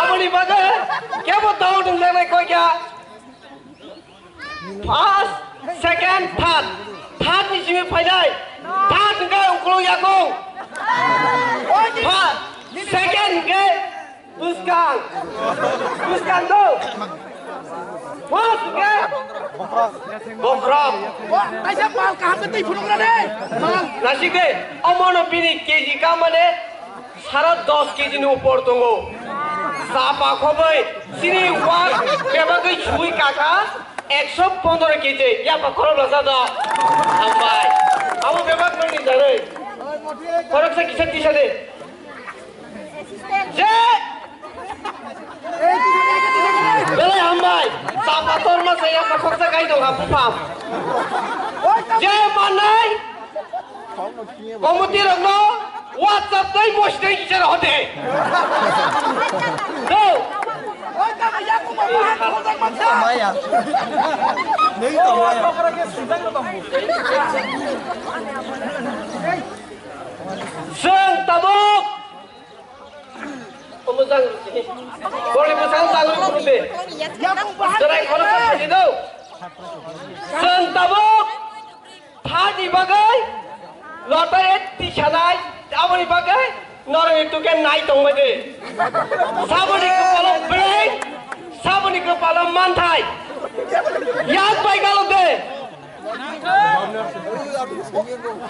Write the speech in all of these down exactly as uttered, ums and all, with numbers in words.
Aboni bagwi kebo doubt wngjaknai koi kha. First, second, third. Third ni simi phainai. Third hwnkhe uklok yakung. First, second hwnkhe bwskang. Bwskang do. First hwnkhe bokhorok. Kaisa pal kaham khe twi phunukna de. Nasik de. Omono bini K G kamane. Sara dos kg ni upor tongo. Chapa khoboi chini wak bebagwi sui kaka ekso pondro kg. Yapa khorok lasa do. Hambai. Abo bebak nang ni jaroi. Khorok sa kisa tisa de. Je. Belai hambai. Chapa torma sa yapa khorok sa kai dong ha bupham. Je manai. Komoti rokno WhatsApp tei mositeng kichar hote. Do. Maya. Neng to maya. Chwng tabuk. Omo jang. Boni bwsang jang rw de. Chwrai khorok khe do. Chwng tabuk. Thani bagwi lottery tisanai, aboni bagwi norokni tuke nai tongbai de. Saboni kwpalo bwrwi, saboni kwpalo manthai. Yak bai galo de.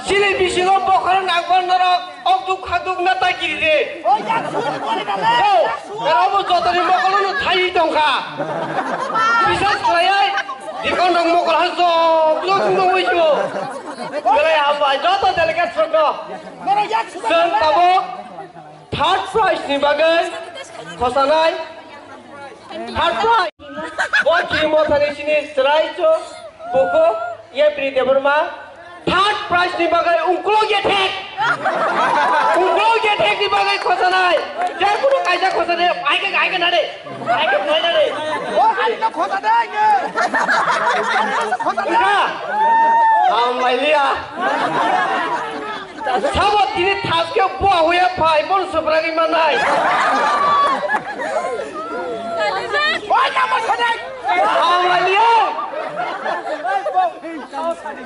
Chini bisingo bokhorok nangbar norok. Ok duk khak duk na tai kiri de. Oi, yak suri kori na le, yak suri. Ero bo jotoni mokolo no thai tongkha. Bisas khlai ai. Dikon rok mokol ha jok jok sung dong wai sio. Belai hambai joto delegate sokno. Noro yak suri. Chwng tabuk third prize ni bagwi khosanai. Third prize. Bo Khiri Mothani sini chwrai cho buko Yapri Debbarma. Third prize ni bagwi ungkulok yethek. Ungkulok yethek ni bagwi khosanai. Je kunu kaisa khosa de, aike, aike na de. Aike na de. O, aike khosa de, aike. Khosa de. Hambai liya. Sabo tini thaske bua huya phai, bon supragi manai. Oi, nama sanai. Hambai liya.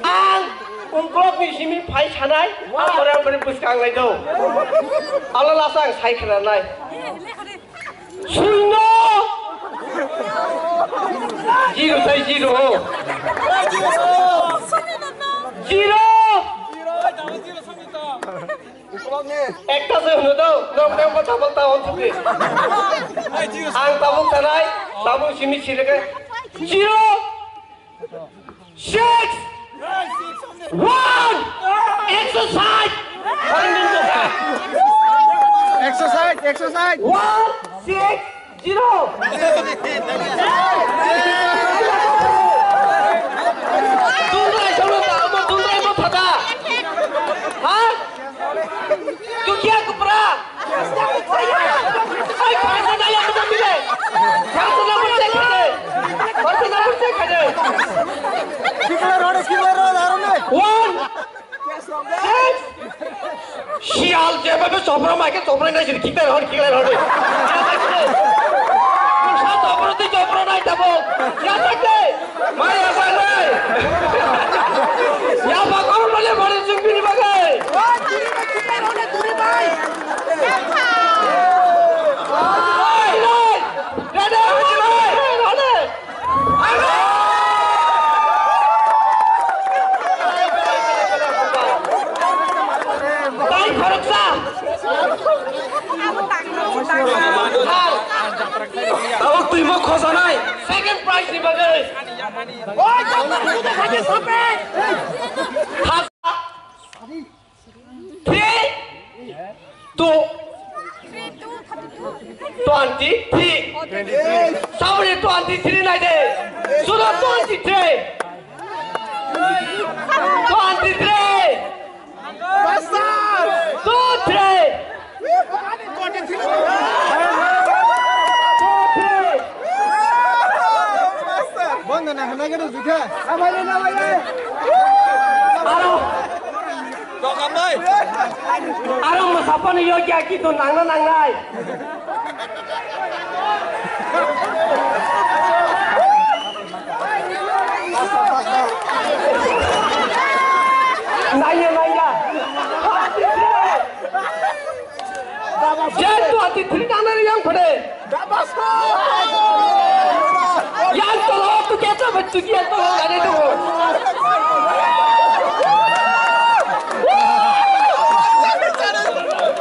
Ang ungkulok ni simi phai sanai, amore amore bwskang lai do. Alo lasa ang sai khna nai. Suino. Zero tai zero. Zero. Ekta se hwno do, nok nok ta bol ta on supi. Ang tabuk tanai, tabuk simi sirike. Zero. Six. One. Exercise. Exercise, exercise. One, six, zero. Tundra, tundra, tundra, tundra, tundra. Ha? Dukia kupra. Ai, khasa daya, khasa daya. Khasa na burse khade. Khasa na burse khade. Kikla rode, kikla rode, arone. One. Six. Sial, jeba be chopra mai ke chopra nai sini, kikla rode, kikla rode. Sa chopra ti chopra nai tabo. Ya sakte. Mai ya sakte. Ya ba kono bole bole sung bini bagai. Tabuk twi mo khosanai. Second prize ni bagwi. Oi, tabuk twi mo khosanai. Three, two, twenty-three. Sabri twenty-three nai de. Suno twenty-three. Twenty-three. Two, three. Aro. Aro mwsa Apani yokya kitu nangna nangnai. Nangya, nangya. Jesu ati thri tangnani yang phade. Yang tolo tu kesa bacchu ki yang tolo gane tu.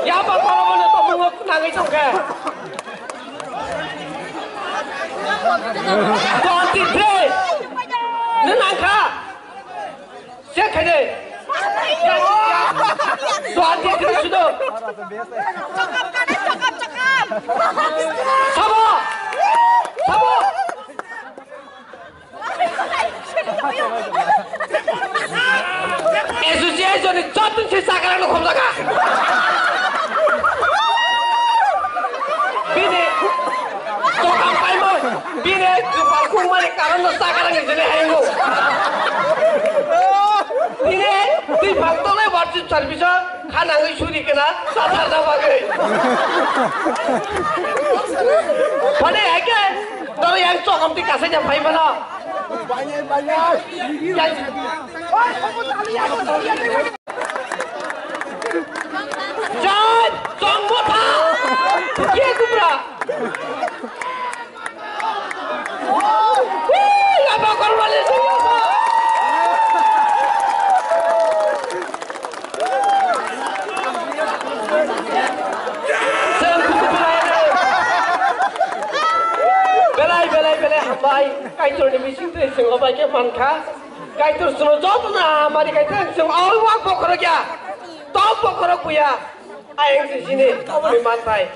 Ya ba tolo mana to mungo nangai tongke. Twenty three. Nang angka. Check khaide. Twenty three sudo. Sabo. Sabo. Association ni joto se sakara no khom jaga. Bini Tokam paimon, bini kwpal kungmani karon no sakara ni jene hayo. Bini twi phang tole worship service o khanangwi suri kena sathar na bagwi. Phane hake, tole yang chokam twi kasai ja phai mano. Jai Chongmotha! Ye Dubra! Woo! Yaba Korwali Singh! Chwng kuku belai, belai, belai, belai hambai. Kaitorni bising twi chwng obai khe mankha. Kaitor chwngno jotono hamari kaitor chwng o wak bokhorok ya. Tok bokhorok buya. Ayang se sini, aboni manthai.